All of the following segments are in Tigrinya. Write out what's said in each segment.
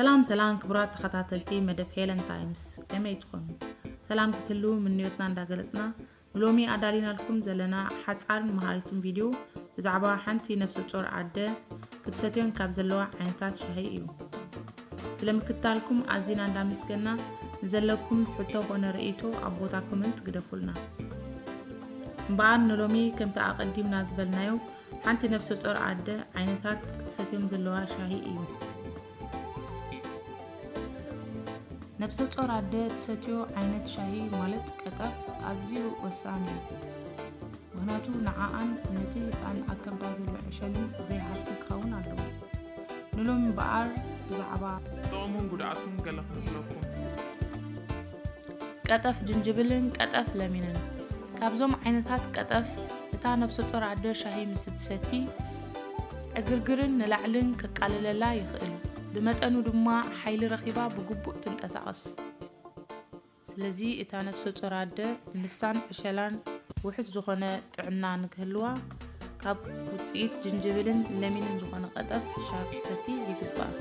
ሰላም ሰላም ክቡራት ተኸታተልቲ መደብ ሄለን ታይምስ፣ ከመይ ትኾኑ? ሰላም ክትህልዉ ምንዮትና እንዳገለጽና፣ ንሎሚ ኣዳሊናልኩም ዘለና ሓጻርን መሃሪትን ቪድዮ ብዛዕባ ሓንቲ ነፍሰ ጾር ኣደ ክትሰትዮን ካብ ዘለዋ ዓይነታት ሻሂ እዩ። ስለ ምክትታልኩም ኣዚና እንዳመስገና፣ ንዘለኩም ሕቶ ኾነ ርእይቶ ኣብ ቦታ ኮመንት ግደፉልና። እምበኣር ንሎሚ ከምቲ ኣቐዲምና ዝበልናዮ፣ ሓንቲ ነፍሰ ጾር ኣደ ዓይነታት ክትሰትዮም ዘለዋ ሻሂ እዩ። ነፍሰ ጾር ኣደ ትሰትዮ ዓይነት ሻሂ ማለት ቀጠፍ ኣዝዩ ወሳኒ እዩ። ምኽንያቱ ንዓኣን ነቲ ህጻን ኣብ ከብዳ ዘሎ ዕሸልን ዘይሃሲ ክኸውን ኣለዎ። ንሎሚ እምበኣር ብዛዕባ ጥቕሙን ጉድኣቱን ገለ ክንብለኩም። ቀጠፍ ጅንጅብልን ቀጠፍ ለሚንን። ካብዞም ዓይነታት ቀጠፍ እታ ነፍሰ ጾር ኣደ ሻሂ ምስ እትሰቲ ዕግርግርን ንላዕልን ከቃልለላ ይኽእል። ብመጠኑ ድማ ሓይሊ ረኺባ ብግቡእ ትንቀሳቐስ። ስለዚ እታ ነፍሰ ጾር ኣደ ንሳን ዕሸላን ውሑስ ዝኾነ ጥዕና ንክህልዋ ካብ ውጽኢት ጅንጅብልን ለሚንን ዝኾነ ቀጠፍ ሻሂ ክትሰቲ ይግባእ።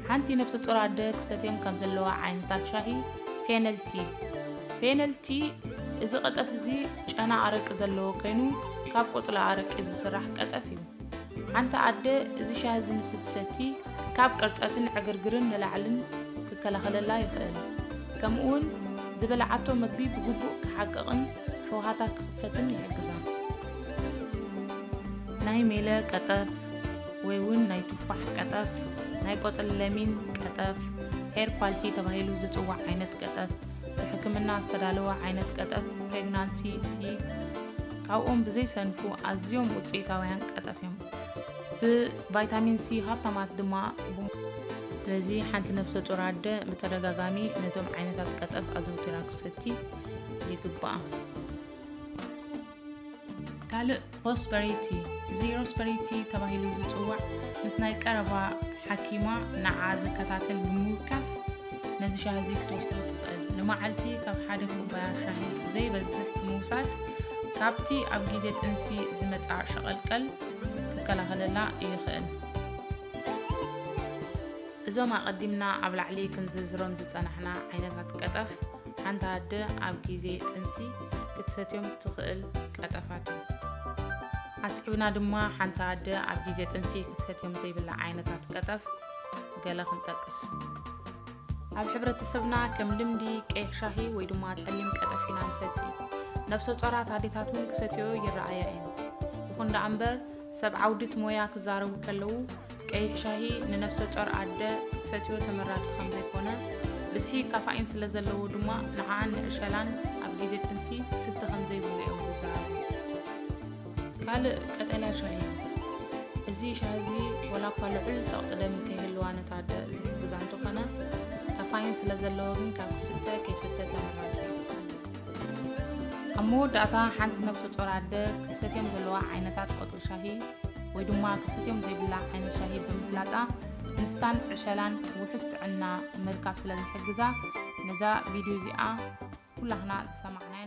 ሓንቲ ነፍሰ ጾር ኣደ ክሰትየን ካብ ዘለዋ ዓይነታት ሻሂ ፌነል ቲ። ፌነል ቲ፣ እዚ ቀጠፍ እዚ ጨና ኣረቂ ዘለዎ ኮይኑ ካብ ቆጽሊ ኣረቂ ዝስራሕ ቀጠፍ እዩ። ሓንቲ ኣደ እዚ ሻሂ እዚ ምስ እትሰቲ ካብ ቅርጸትን ዕግርግርን ንላዕልን ክከላኸለላ ይኽእል። ከምኡውን ዝበልዓቶ መግቢ ብግቡእ ክሓቅቕን ሸውሃታ ክኽፈትን ይሕግዛ። ናይ ሜለ ቀጠፍ ወይ እውን ናይ ቱፋሕ ቀጠፍ፣ ናይ ቆጽሊ ለሚን ቀጠፍ፣ ሄርባል ቲ ተባሂሉ ዝጽዋዕ ዓይነት ቀጠፍ፣ ብሕክምና ዝተዳለወ ዓይነት ቀጠፍ፣ ፕሬግናንሲ ቲ፣ ካብኦም ብዘይሰንፉ ኣዝዮም ውጽኢታውያን ቀጠፍ እዮም። ብቫይታሚን ሲ ሃብታማት ድማ ቡ-፣ ስለዚ ሓንቲ ነፍሰ ጾር ኣደ ብተደጋጋሚ ነዞም ዓይነታት ቀጠፍ ኣዘውቲራ ክትሰቲ ይግባኣ። ካልእ ሮስበሪ ቲ። እዚ ሮስበሪ ቲ ተባሂሉ ዝጽዋዕ ምስ ናይ ቀረባ ሓኪማ ንዓ ዝከታተል ብምውካስ ነዚ ሻሂ እዚ ክትወስዶ ትኽእል። ንመዓልቲ ካብ ሓደ ኩባያ ሻሂ ዘይበዝሕ ብምውሳድ ካብቲ ኣብ ግዜ ጥንሲ ዝመጽኣ ሸቐልቀል ክከላኸለላ ይኽእል። እዞም ኣቐዲምና ኣብ ላዕሊ ክንዝርዝሮም ዝጸናሕና ዓይነታት ቀጠፍ ሓንቲ ኣደ ኣብ ግዜ ጥንሲ ክትሰትዮም ትኽእል ቀጠፋት እዩ። ኣስዒብና ድማ ሓንቲ ኣደ ኣብ ግዜ ጥንሲ ክትሰትዮም ዘይብላ ዓይነታት ቀጠፍ ገለ ክንጠቅስ። ኣብ ሕብረተሰብና ከም ልምዲ ቀይሕ ሻሂ ወይ ድማ ጸሊም ቀጠፍ ኢና ንሰቲ። ነፍሰ ጾራት ኣዴታት እውን ክሰትዮ ይረኣያ እየን። ይኹን ደኣ እምበር፣ ሰብ ዓውድት ሞያ ክዛረቡ ከለዉ፣ ቀይሕ ሻሂ ንነፍሰ ጾር ኣደ ክትሰትዮ ተመራጺ ከም ዘይኮነ፣ ብዝሒ ካፋኢን ስለ ዘለዎ ድማ ንዓኣን ንዕሸላን ኣብ ግዜ ጥንሲ ክስተ ከም ዘይብሉ እዮም ዝዛረቡ። ካልእ ቀጠልያ ሻሂ። እዚ ሻሂ እዚ ወላ እኳ ልዑል ጸቕጢ ደም ከይህልዋ ነታ ኣደ ዝሕግዛ እንተኾነ፣ ካፋኢን ስለ ዘለዎ ግን ካብ ክስተ ከይስተ ተመራጺ እዩ። ኣብ መወዳእታ ሓንቲ ነፍሰ ጾር ኣደ ክትሰትዮም ዘለዋ ዓይነታት ቆጽሊ ሻሂ ወይ ድማ ክትሰትዮም ዘይብላ ዓይነት ሻሂ ብምፍላጣ ንሳን ዕሸላን ውሑስ ጥዕና ምርካብ ስለ ዝሕግዛ ነዛ ቪድዮ እዚኣ ኩላህና ዝሰማዕናያ